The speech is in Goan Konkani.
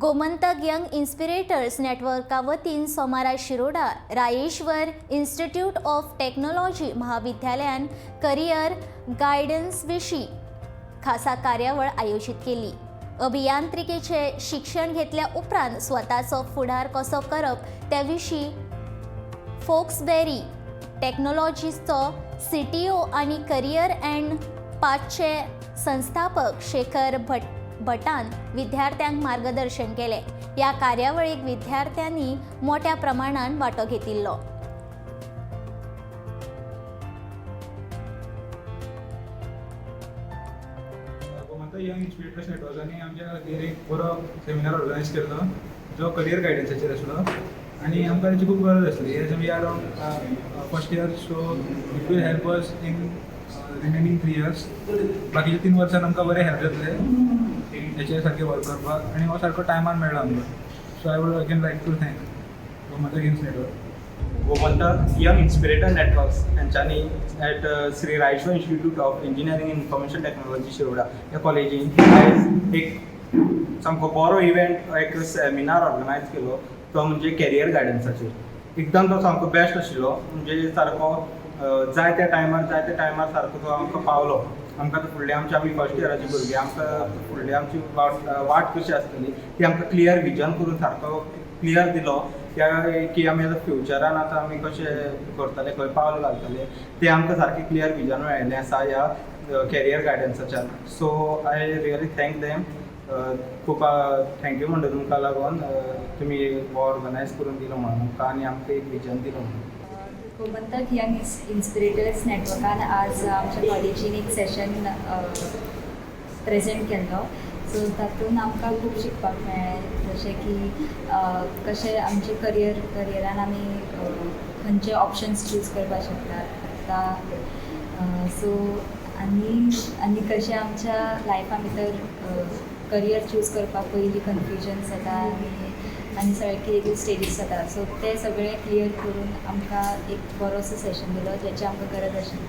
गोमंतक यंग इन्स्पिरेटर्स नेटवर्का वतीन सोमारा Shiroda Rayeshwar institute of technology महाविद्यालयान करियर गायडन्स विशीं खासा कार्यावळ आयोजीत केली. अभियांत्रिकेचे शिक्षण घेतल्या उपरांत स्वताचो फुडार कसो करप त्या विशीं फोक्सबेरी टेक्नॉलॉजीजचो सीटीओ आनी करियर अँड पाथचे संस्थापक शेखर भट भटान विद्यार्थ्यांक मार्गदर्शन केलें. ह्या कार्यावळीक विद्यार्थ्यांनी मोठ्या प्रमाणान वांटो घेतिल्लो. गोमंतक यंग इन्स्पिरेटर्स नेटवर्कांनी आमच्या खातीर एक बरो सेमिनार ऑर्गनायज केल्लो, जो करियर गायडन्साचेर आसलो आनी आमकां ताची खूब गरज आसली. As we are on first year, so it will help us in remaining 3 years. बाकीच्या 3 वर्सान आमकां बरें हेल्प जातलें हेचेर सारकें वर्क करपाक आनी हो सारको टायमार मेळ्ळो आमकां. So I would again like to thank Gomantak Youngs Network. Gomantak young inspirator networks हांच्यांनी at Shri Rayeshwar Institute of Engineering and Information Technology, Shiroda ह्या कॉलेजीन आयज एक सामको बरो इव्हेंट, एक सेमिनार ऑर्गनायज केलो, तो म्हणजे कॅरियर गायडन्साचेर. एकदम तो सामको बेस्ट आशिल्लो, म्हणजे सारको जाय त्या टायमार, जाय त्या टायमार सारको तो आमकां पावलो. आमकां आतां फुडले आमचे, आमी फर्स्ट इयराची भुरगीं, आमकां फुडले आमची वाट कशी आसतली ती आमकां क्लियर विजन करून सारको क्लियर दिलो त्या की आमी आतां फ्युचरान आतां आमी कशें करतले, खंय पावल घालतले, तें आमकां सारकें क्लियर विजन मेळिल्लें आसा ह्या career गायडन्साच्यान. So I really thank them. खूब thank you म्हणटा तुमकां लागून, तुमी हो ऑर्गनायज करून दिलो म्हणून आमकां आनी आमकां एक विजन दिलो म्हणून. गोमंतक यंग इन्स्पिरेटर्स नेटवर्कान आज आमच्या कॉलेजीन एक सेशन प्रेजेंट केल्लो. सो तातूंत आमकां खूब शिकपाक मेळ्ळें, जशें की कशें आमचें करियरान आमी खंयचे ऑप्शन्स चूज करपाक शकतात आतां. सो आनी कशें आमच्या लायफा भितर करियर चूज करपाक पयलीं कन्फ्युजन्स जाता आनी सगळे कितें कितें स्टेजीस जाता, सो ते सगळे क्लियर करून आमकां एक बरोसो सेशन दिलो, जेची आमकां गरज आशिल्ली.